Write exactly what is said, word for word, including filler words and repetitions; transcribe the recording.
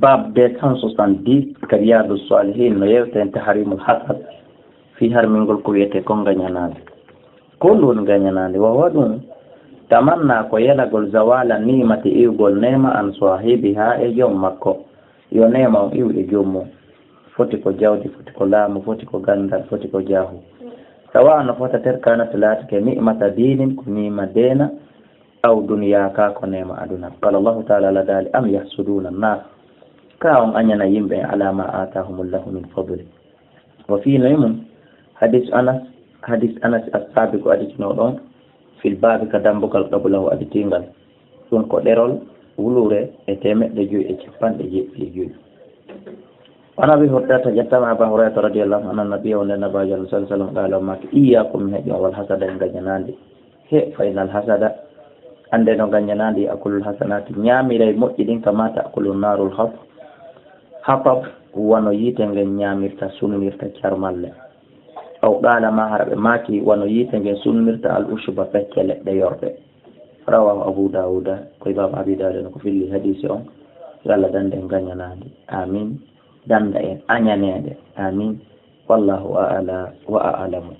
Bab deux cent soixante-dix ka Riyadu Salihin no yewten tahrimul hasad, fii harmingol ko wiyetee ko ngañanaade. Ko honɗum woni ngañanaade? Wa huwa ɗum, tamanna ko yelagol zawala nimati iwgol neema an sahibiha e joom makko. Yo neema on iw e joom mum. Foti ko jawdi, foti ko laamu, foti ko ganndal, foti ko jaahu. Sawa no fota ter kanat laatike nimata dinin ko niima deena, aw duniya ka ko neema aduna. Qala Allahu taala, Allah daali, am yahsuduna annas. Ka on añana yimɓe ala ma atahumullahu min fadli. Wa fii no e mum, hadis Anas, hadis Anas as-sabiqu aditino ɗon, fil babi ka dambugal qablahu aditingal. Ɗum ko ɗerol wuluure e teemeɗɗe joyi e capanɗe jeeɗiɗi e joyi. An Abi Hurayrata, ƴettama Aba Hurayrata radiyallahu anhu, anna nabiyya, wonde nabaajo Allah sallallahu alaihi wasallam, qala, o maaki, iyyakum, mi heƴi on, wal hasada, e ngañanaande. He, fa innal hasada, annde no ngañanaande, ya'kulul hasanati, ñaamiray moƴƴi ɗin, kama ta'kulu narul hatab, hatab, wano yiite ngen ñaamirta, sunnirta carmalle. Aw qala, ma hara ɓe maaki, wano yiite ngen sunnirta al ushuba, pecce leɗɗe yorɗe. Rawahu Abu Dawuda, ko Imam Abi Dawuda no ko filli hadisi on. Yo Allah dande en ngañanaande. Amin. Danda en añaneede. Amin. Wallahu a'la wa a'lamu.